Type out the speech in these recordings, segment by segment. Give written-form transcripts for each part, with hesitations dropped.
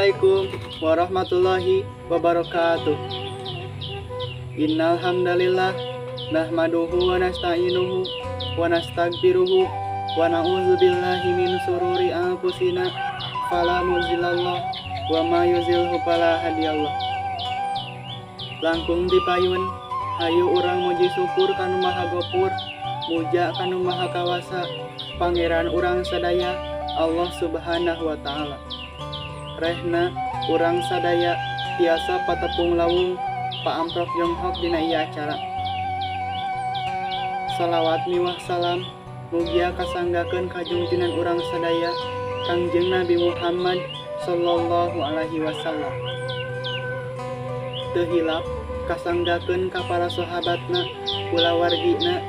Assalamualaikum warahmatullahi wabarakatuh. Innal hamdalillah nahmaduhu wa nasta'inuhu wa nastaghfiruhu wa na'udzubillahi min sururi anfusina fala mudillallah wa ma yuzilhu fala hadiyallah. Langkung ti payun, hayu urang muji syukur kanu Maha Gopur, muja kanu Maha Kawasa, Pangeran urang sadaya, Allah Subhanahu wa Ta'ala. Rehna urang sadaya tiasa patepung lawung, paamprok jonghok dina ieu acara. Salawat miwah salam mugia kasanggakeun ka junjunan urang sadaya, Kangjeng Nabi Muhammad sallallahu alaihi wasallam. Teu hilap kasanggakeun ka para sahabatna, kulawargina,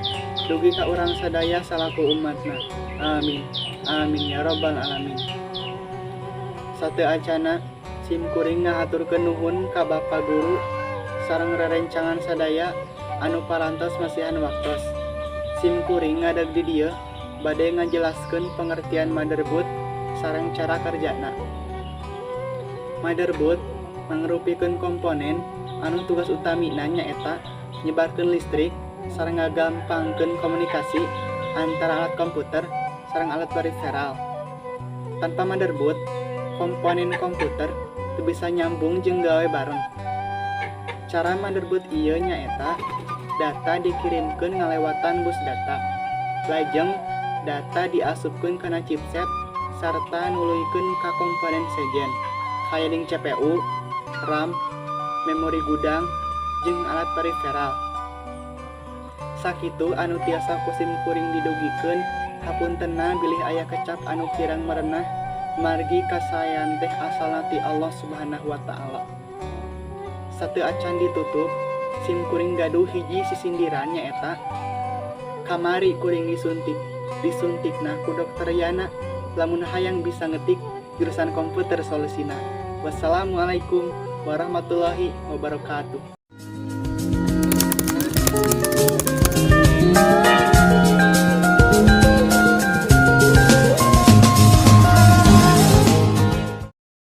dugi ka urang sadaya salaku umatna. Amin. Amin ya rabbal alamin. Sateuacanna, sim kuring ngahaturkeun nuhun ka Bapak Guru sareng rerencangan sadaya anu parantos masihan waktos. Sim kuring ngadeg di dieu bade ngajelaskeun pengertian motherboard sareng cara kerjana. Motherboard mangrupikeun komponen anu tugas utamina nyaeta nyebarkeun listrik sareng ngagampangkeun komunikasi antara alat komputer sareng alat periferal. Tanpa motherboard, komponen komputer teu bisa nyambung jeung gawe bareng. Cara motherboard ieu nyaeta data dikirimkeun ngalewatan bus data. Lajeng data diasupkeun kana chipset sarta nuluykeun ka komponen sejen, kayading CPU, RAM, memori gudang, jeung alat periferal. Sakitu anu tiasa ku sim kuring didugikeun, hapuntenna bilih aya kecap anu kirang merenah, margi kasaean teh asalna ti Allah Subhanahu wa Ta'ala. Sateuacan ditutup, sim kuring gaduh hiji sisindiran, nyaeta kamari kuring disuntik, disuntikna ku Dokter Yana, lamun hayang bisa ngetik, jurusan komputer solusina. Wassalamualaikum warahmatullahi wabarakatuh.